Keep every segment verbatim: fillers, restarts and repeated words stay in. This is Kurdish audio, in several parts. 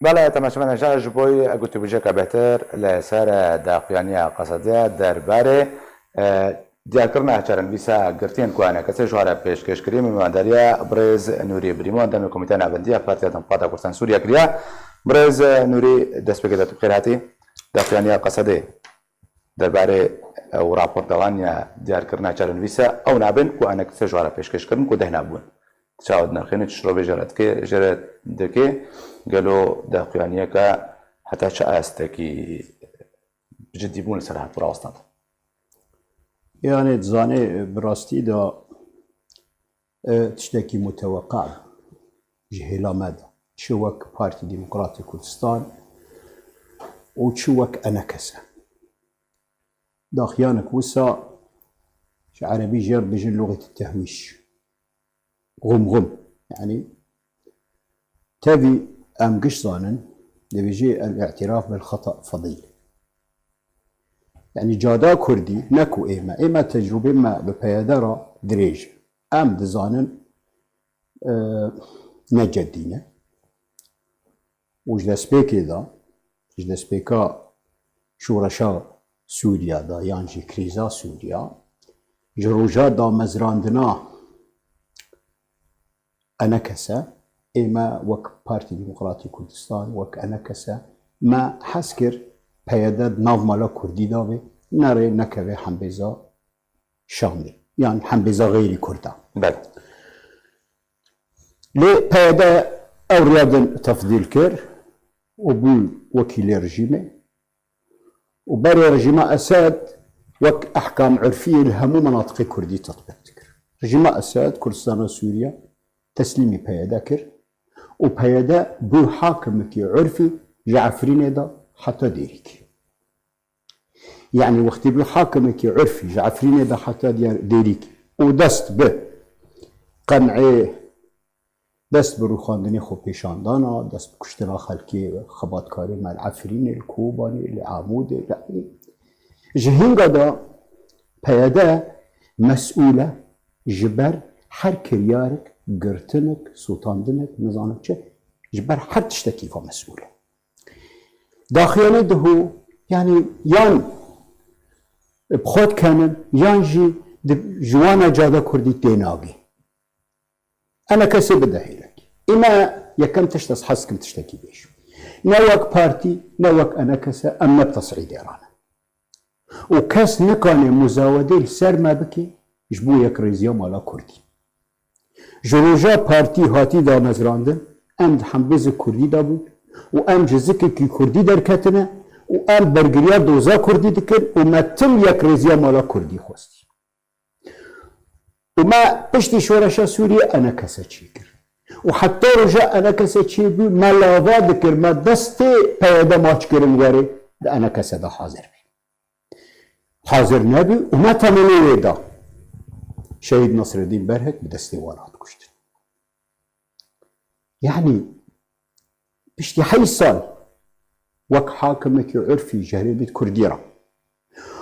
Belê, temaşevanên hêja, ji bo gotûbêjeke bêhtir li ser daxuyaniya Qesedê derbarê, e, diyarkirina çarenivîsa girtiyên ku ENKSê ji wan re pêşkêş kirî, mîwandariya birêz Nûrî Birîmo, endamê Komîteya Navendî ya Partiya Demokrata Kurdistan Sûriye kiriya. Birêz Nûrî, destpêkê de tu bi xêr hatî. Daxuyaniya Qesedê derbarê ew raporta wan ya diyarkirina çarenivîsa ew nabên ku ENKSê ji wan re pêşkêş kirin ku deh nabûn. Çawa dinirxîne, çi şirove jê re dike, jê re dike, gelo daxuyaniyeke heta çi astekî cidîbûn li ser hat rawestand? Yanî dizanê bi rastî de, e, tiştekî muteweqa ji hêla me de. Çi wek Partî Demokratî Kurdistan û çi wek ENKS. Daxuyanek wisa ji erebî jê re dibêjin luxet tehwîş. Xum xum. Yanî tevî em giş zanin, dibêjê el-îtiraf bil xeta fedîl. Yanî cada kurdî, ne ku ê me. Ê me tecrûbê me bi P Y D re dirêj e. Em dizanin, e, ne cedî ne. Û ji destpêkê de, ji destpêka şoreşa Sûriya de yan jî krîza Sûriya, ji roja damezrandina ENKS, ê me wek Partî Demokratî Kurdistan, wek ENKS, me hez kir P Y D di nav mala kurdî de be, nere nekeve hembêza Şamê, yan hembêza xeyrî kurda. Belê. Lê P Y D ew riya din tefdîl kir û bû wekîlê rejîmê. Û berê rejîma Esed wek ehkam urfiyê li hemû menatiqê kurdî tetbîq dikir. Rejîma Esed Kurdistana Sûriye teslîmî P Y D kir û P Y D bû hakimekî urfî ji Efrînê de heta Dêrikê. Yanî wextê bû hakimekî urfî ji Efrînê de heta Diyar-, Dêrikê û dest bi qem'ê, dest bi rûxandinê xwepêşandana, dest bi kuştina xelkê xebatkarê me li Efrînê, li Kobanê, li Amûdê, li, ji hînga de P Y D mesûl e ji ber her kiryarek, girtinek, sotandinek, nizanim çi, ji ber her tiştekî va mesûl e. Daxuyanê diho, yanî yan bi xwe dikenin, yan jî di, ji wana cada kurdî tênagê. ENKSê bide hêlekê. Ê me yekem tişt ez hez dikim tiştekî bêjim. Ne wek partî, ne wek ENKS, em ne bi tes'îdê re ne. Û kes nikane muzawedê li ser me bike ji bo yekrêziya mala kurdî. Ji roja partî hatî damezrandin, em di hembêzê kurdî de bûn û em ji zikekî kurdî derketine û em bergiriya doza kurdî dikin û me tim yekrêziya mala kurdî xwestî. Û me piştî şoreşa Sûriyê ENKS çêkir. Û heta roja ENKS çêbû, me lava dikir, me destê P Y D maç kirin werê di ENKS de hazir bî. Hazir nebû û me temenê wê da. Şehîd Nasreddîn Berhek bi destê wan hat kuştin. Yanî piştî heyş sal wek hakimekî urfî ji herêmê kurdî re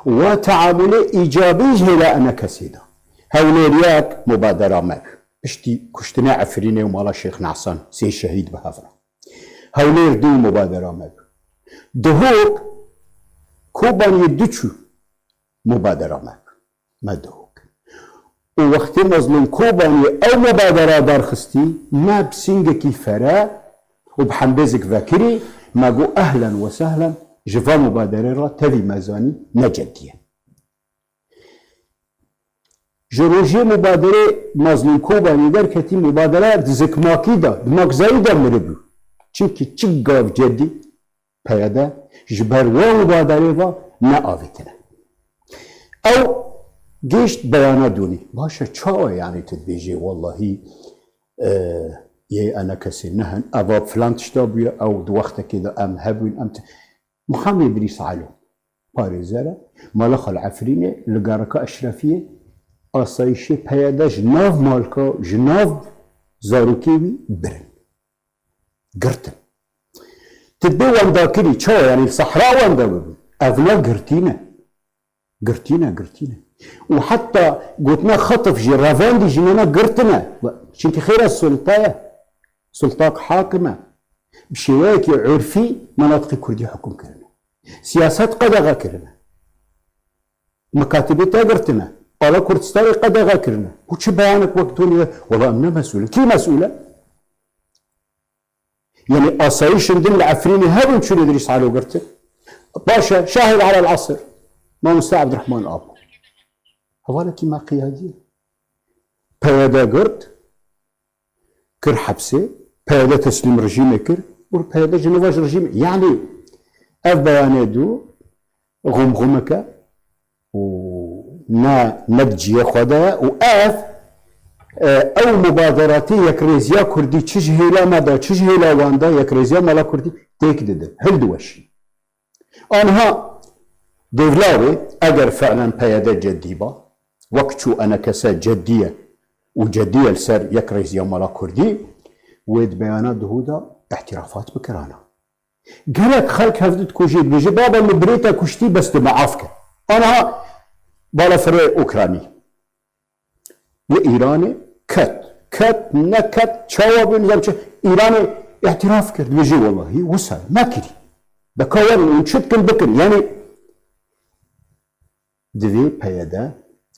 wa teamulê îcabî ji hêla ENKSê da. Hewlêr yek mubadera me bû. Piştî kuştinê Efrînê û mala Şêx Nesan sê şehîd bi hev re. Hewlêr dû mubadera me bû. Duhok Kobaniyê du çû mubadera me bû. Me Duhok. Û wextê Mezlûm Kobaniyê ew mubadera derxistî, me bi sîngekî fere û bi hembêzek vekirî, me got, ehlen we sehlen, ji va mubaderê re tevî me zanî ne cedî ye. Ji rojê mubaderê Mezlûm Kobanî derketî, mubadere di zikmakî de, di makzayî de miribû. Çimkî çi gav cedî P Y D ji ber wa mubaderê ve neavêtine. Ew gêşt beyana dûnî. Baş e, çawa, yanî tu dibêjê wellahî, e, yê ENKSê ne hin, eva filan tişta bûye, ew di wextekê de em hebûn, em ti-, Muhammed Idrîs Elo, parêzer e, mala xwe li Efrînê, li gereka Eşrefiyê, asayîşê P Y D ji nav malka, ji nav zarokê wî birin. Girtin. Tu dibê wendakirî, çawa, yanî li sehra wenda bibin? Evna girtî ne. Girtî ne, girtî ne. Û heta gotine xetif jî, revandî jî nena girtine. Çimkî xêra sulta ye. Sultak hakim e. Bi şêweyekî urfî menatiqê kurdî hukm kirine. Siyaset qedexe kirine. Mekatibê te girtine. Ala Kurdistanê qedexe kirine. Û çi beyanek wek Tonî ve? Wela em ne mesûl in. Kî mesûl e? Yanî asayîşên din li Efrînê hebûn çûne Îdrîs Elo girtin. Paşa şahid alel asir. Mamoste Ebdirehman Apo. Hevalekî me qiyadî ye. P Y D girt, kir hepsê, P Y D teslîm rejîmê kir û P Y D ji nava ji rejîmê. Yanî ev beyanê dû xumxumeke û ne, ne di cihê xwe de ye û ev, e, ew mubaderatê yekrêziya kurdî çi ji hêla me de, çi ji hêla wan de yekrêziya mala kurdî têk didin, hildiweşîn. Aniha Dêvla wê, eger fi'len P Y D cedî ba, wek çû enekese cedî ye û cedî ye li ser yekrêziya mala kurdî, wê di beyana duhû de îtirafat bikirana. Gelek xelk hev dikuje, dibêje, baba min birê te kuştî, bes tu me af ke. Aniha balafirê Ukranî li Îranê ket. Ket, neket, çawa bû, nizam çi. Îranê îtiraf kir, dibêje, welahî wisa ye, me kirî. De ka werin, hûn çi dikin, bikin. Yanî divê P Y D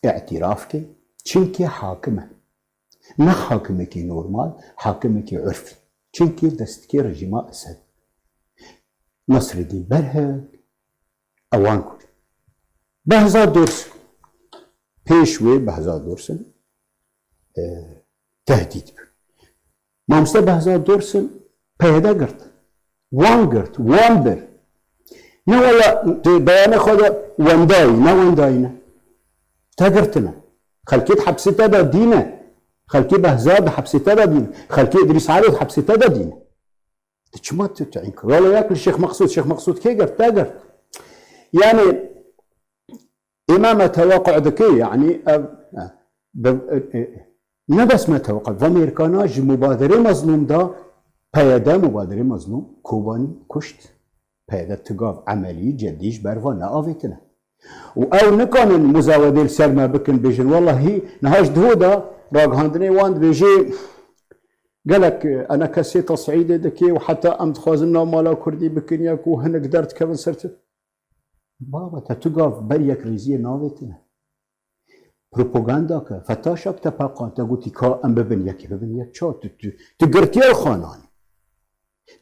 îtiraf ke, çimkî hakim e. Ne hakimekî normal, hakimekî urfî. Çimkî destikê rejîma Esed. Nasreddîn Belhek, ewan ku Behzad Dursun. Pêş wê Behzad Dursun, e, tehdît bû. Mamoste Behzad Dursun P Y D girt. Wan girt, wan bir. Ne wela, tu beyanê xwe de wendayî, ne wendayî ne. Te girtine. Xelkê di hepsê te de dîne. Xelkê Behzad di hepsê te de dîne. Xelkê Îdrîs Elo di hepsê te de dîne. Di çima tu, tu înkar? Wela yak li Şêx Meqsûd, Şêx Meqsûd kê girt? Te girt. Yanî, ê me, me tewequ dike, yanî, ev, e, bi, e, e, ne bes me tewequ, va mêrkana ji mubaderê mezlûm da, P Y D mubaderê mezlûm, Kobanî kuşt. P Y D tu gav emelî, cedî ji ber van neavêtine. Û ew nikanin muzawedê li ser me bikin, bêjin, welahî niha ji duhû de ragihandinê wan dibêje, gelek, e, enekesê tesîdê dike û heta em dixwazin nav mala kurdî bikin yek û hinek derdikevin ser tu. Baba, te tu gav ber yekrêziyê navêtine. Propaganda ke, fetaşa ke te peqand, te gotî ka em bibin yekê, bibin yek. Ça, tu, tu, tu girtiye li xwe nanî.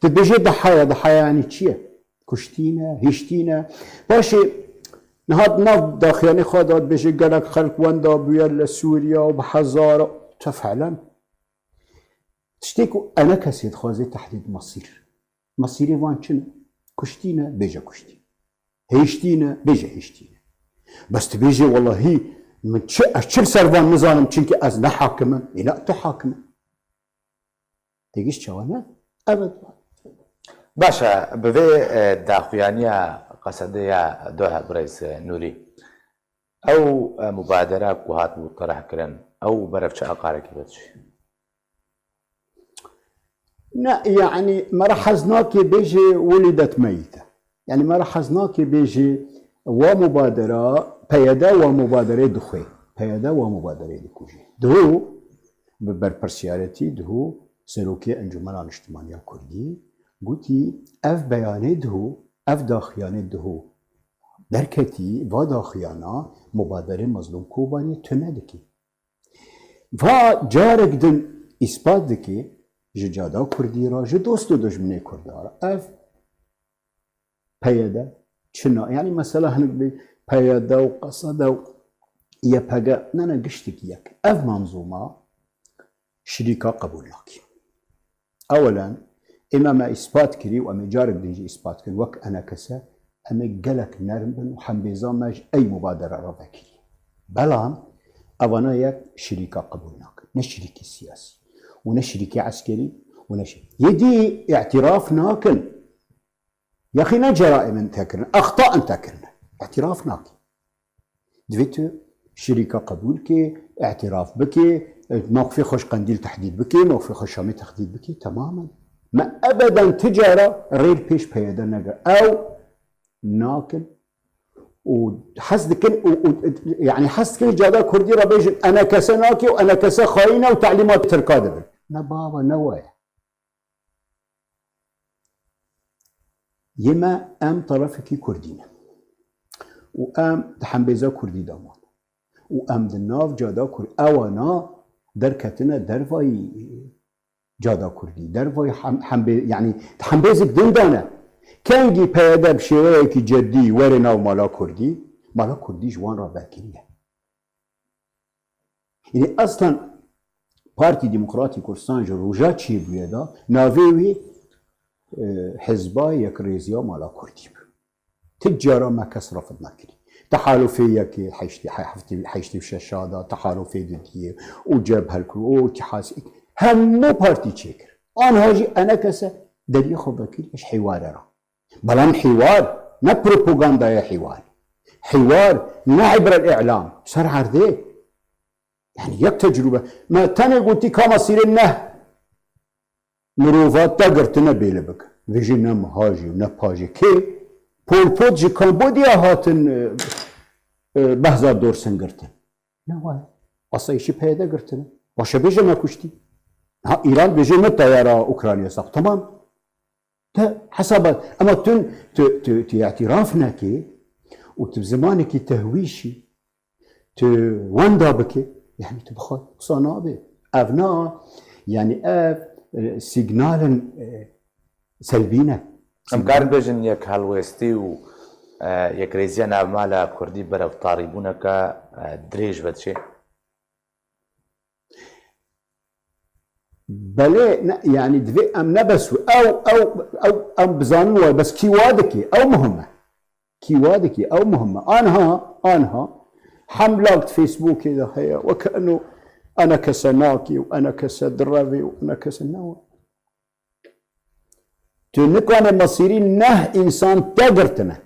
Tu dibêjê dehaya, dehaya yanî çi ye? Kuştî ne, hiştî ne. Paşê niha di nav daxiyanê xwe de dibêjê gelek xelk wenda bûye li Sûriye û bi hezara. Te fi'len tiştê ku enekesê dixwaze tehdîd mesîr. Mesîrê van çi ne? Kuştî ne, bêje kuştî. Hêştî ne, bêje hêştî ne. Bes tu bêjê, welahî min çi, ez çi li ser van nizanim, çimkî ez ne hakim im. Ê ne, tu hakim î. Têgiş çawa ne? Evet. Baş e, bi vê, e, daxuyaniya qesede ya doh birêz, e, Nûrî. Ew, e, mubadera ku hatibû tereh kirin, ew berev çi aqarekî ve diçî? Ne, yanî me re hez nake bêje welîdet meyîte. Yanî me re hez nake bêje wa mubadera, P Y D wa mubaderê dixwê. P Y D wa mubaderê dikuje. Duhû bi berpirsiyaretî, duhû serokê Encûmena Niştimaniya Kurdî gotî, ev beyanê duhû, ev daxiyanê duhû derketî, va daxiyana mubaderê Mezlûm Kobanî tune dikî. Va carek din îspat dike ji cada kurdî re, ji dost û dijminê kurda re. Ev P Y D çi ne? Yanî mesela hinek bê P Y D û Qesede û Y P G, ne, ne, giştekî yek. Ev manzûma şirîka qebûl nake. Ewelen, ê me, me îspat kirî û em ê carek din jî îspat kirin, wek enekese, em ê gelek nerm bin û hembêza me ji ey mubadere re vekirî. Belam evana yek şirîka qebûl nakin. Ne şirîkî siyasî û ne şirîkî eskerî û ne şi-, yê dî îtiraf nakin. Yexî ne ceraîm in te kirin, exta in te kirine. Îtiraf nake. Divê tu şirîka qebûl ke, îtiraf bike, mewqifê xwe ji Qendîl tehdîd bike, mewqifê xwe ji Şamê tehdîd bike, temamen. Me ebeden ti cara rê li pêş P Y D negir. Ew nakin û hez dikin û, û, yanî hez dikin li cada kurdî re bêjin, enekese nake û enekese xayîn e û telîmat Tirka dibin. Ne baba, ne waye. Yê me em tarafekî kurdî ne. Û em di hembêza kurdî de man. Û em di nav cada kurd, ewana derketine dervayî cada kurdî, dervayî hem, hembê, yanî di hembêzik din de ne. Kengî P Y D bi şêweyekî ceddî were nav mala kurdî, mala kurdî ji wan re vekiriye. Yanî eslen Partî Demokratî Kurdistan ji roja çêbûye de navê wî, e, Hizba Yekrêziya Mala Kurdî bû. Ti cara me kes refid nekirî. Tehalûfê yekê, heştê, he-, heftê, heştê û şeş de, tehalûfê didiyê û cebhel ku û tihasî. Hemû partî çêkir. Anha jî enekese deriyê xwe vekirî ji hêware re. Belam hêwar ne propagandaya hêwar. Hêwar ne îbrel îlam. Ser erdê. Yanî yek tecrûbe. Me tenê gotî ka mesîrê neh mirova te girtine bêle bike. Vê jî ne miha jî û ne pajê. Kê? Pol Pot ji Kambodya hatin, e, e, behza dorsin girtin. Ne wa ye. Asayîşî P Y D girtine. Baş e bêje me kuştî. Ha, Îran bêje me teyara Ukrayna sax. Tamam. Te hesaba, ema tu, tu, tu, tu îtiraf nekî û tu bi zimanekî tehwîşî, tu wenda bikî, yanî tu bi xwe qisa nabe. Ev na, yanî ev, e, signalin, e, selbî ne. Em karin bêjin yek helwêstî û, e, yekrêziya navmala kurdî berev tarîbûneke, e, dirêj vediçe. Belê, ne, yanî divê em ne bes ew, ew, ew, em bizanin wa, bes kî wa dikê, ew muhim e. Kî wa dikê, ew muhim e. Anha, anha, hemlak di Facebookê de heye, weke eno enekese nakê û enekese direvê û enekese ne wa. Tu nikanê mesîrî neh însan te girtine.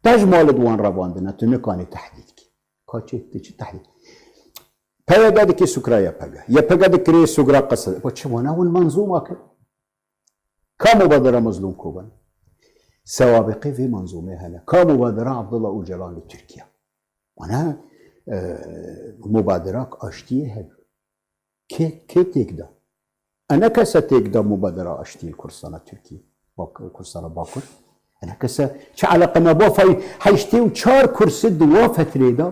Te ji malê di wan revandine, tu nikanî tehdîd kî. Ka çi, tu çi tehdîd? P Y D dikê sukra Y P G. Y P G dikirê sugra qesed. Xwe çi wana hûn manzûma kir? Ka mubadera Mazlûm Koban? Sewabiqê vê manzûmê hene. Ka mubadera Abdullah Ocalan li Tirkiye? Wana, e, mubadera aştiyê hebe. Kê, kê têk da? Ene kese têk da mubadera aştiyê li Kurdistana Tirkî, Bak-, Kurdistana Bakur? Ene kese çi eleqe me ba fay heştê û çar kursi di wa fetrê de,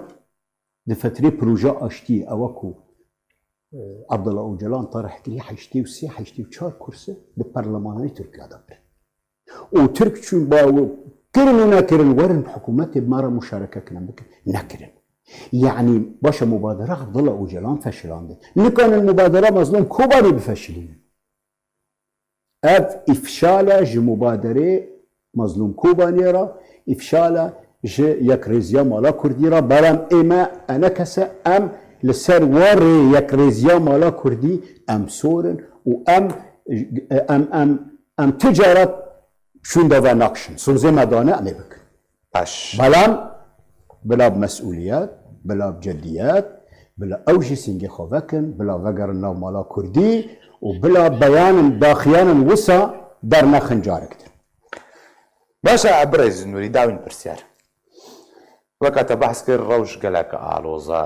di fetrê proje aştiyê, ewa ku, e, Abdullah Ocalan tarih kiriye, heştê û sê, heştê û çar kursi di perlemanayê Tirkiya de bir. Û Tirk çûn ba kirin û nekirin, werin hikûmetê me re muşareke kirin bikin. Nekirin. Yanî baş e mubadera Abdullah Ocalan feşilandin. Nikanin mubadera Mazlûm Kobanî bifeşilînin. Ev îfşal e ji mubaderê Mazlûm Kobaniyê re, îfşal e ji yekrêziya mala kurdî re. Beram ê me enekese em li ser warê yekrêziya mala kurdî em sor in û em, em, em Em ti cara şûnde venakişin. Sozê me dane em ê bikin. Baş. Belam bila bi mesûliyet, bila bi cediyet, bila ew jî sîngê xwe vekin, bila vegerin nav mala kurdî û bila beyanin daxiyanin wisa dernexin carek din. Baş e, birêz Nûrî, dawîn pirsyar. Weke te behs kir, rewş gelek aloz e.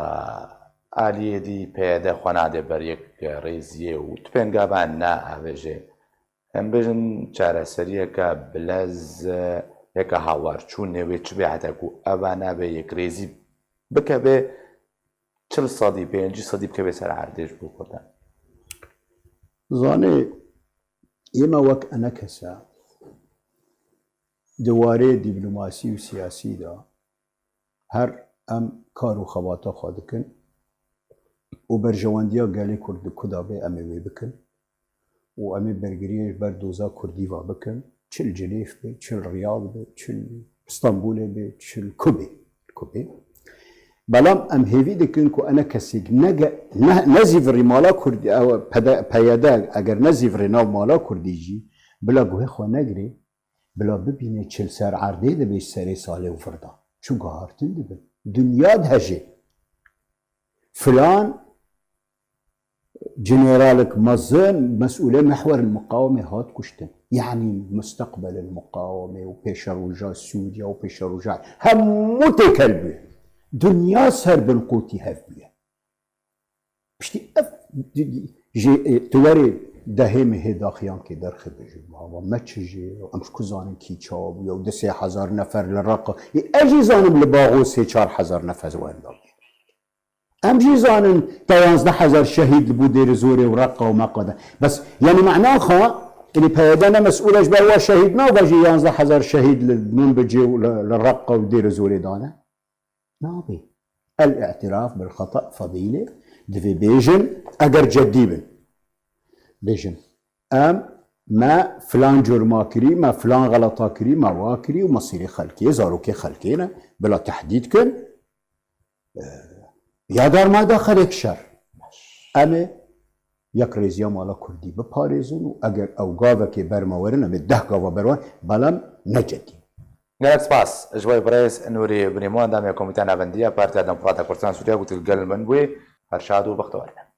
Aliyê dî P Y D xwe nade ber yek rêziyê û tu pêngava ne avêjê. Em bêjin çareseriyeke bilez, yeke hawarçûnê wê çi bê heta ku eva navê yekrêzî bikeve çil sedî, pêncî sedî bikeve ser erdê ji bo Kurdan. Zanê, ê me wek enekese di warê dîplomasî û siyasî de her em kar û xebata xwe dikin û berjewendiya gelê Kurd di ku de bê em ê wê bikin û em ê bergiriyê ji ber doza Kurdî ve bikin. Çi li Cinêv be, çi li Riyad be, çi li Stenbolê be, çi li ku be, ku be. Belam em hêvî dikin ku ene kesêk nege-, ne-, nezîvirî mala Kurdî, ew P D, P Y D eger nezîvirî nav mala Kurdî jî bila guhê xwe negirê, bila bibîne çi li ser erdê dibe ji serê salê û vir de. Çi guhartin dibe. Dinya dihejê. Filan generalek mezin, mesûlê mehwer muqawimê hat kuştin. Yanî musteqbel muqawimê û pêşeroja Sûriye û pêşeroja hemû têkel bûye. Dinya ser bin qotî hev bûye. Piştî ev, ji, e, tu werê Dehê mehê daxuyaniyê derxê bêjin, bava me çi jê, em ji ku zanin kî çawa bûye û du sê hezar nefer li Reqa. Ê, ez jî zanim li Baxû sê çar hezar nefer wenda. Em jî zanin te yanzdeh hezar şehîd li bo Dêrê Zorê û Reqa û Meqa de. Bes, yanî mana xwe, yanî P Y D ne mesûl e ji ber wa şehîd nava jî yanzdeh hezar şehîd li Minbicê û li, li Reqa û Dêrê Zorê dane. Nabê. El-i'tiraf bil xeta fedîle, divê bêjin, eger ceddî bin. Bêjin, em, me filan curma kirî, me filan xelata kirî, me wa kirî û mesîrê xelkê, zarokê xelkê ne, bila tehdîd kin. Ya darmada xelek şer. Em ê yekrêziya mala Kurdî biparêzin û eger ew gavekê ber me werin, em ê deh gava ber wan, belem ne cedî. Gelek spas ji we birêz Nûrî Binîmo, endamê Komîteya Navendî ya Partiya Demokrata Kurdistan Sûriye ku tu li gel min bûyî. Her şad û bextewar be.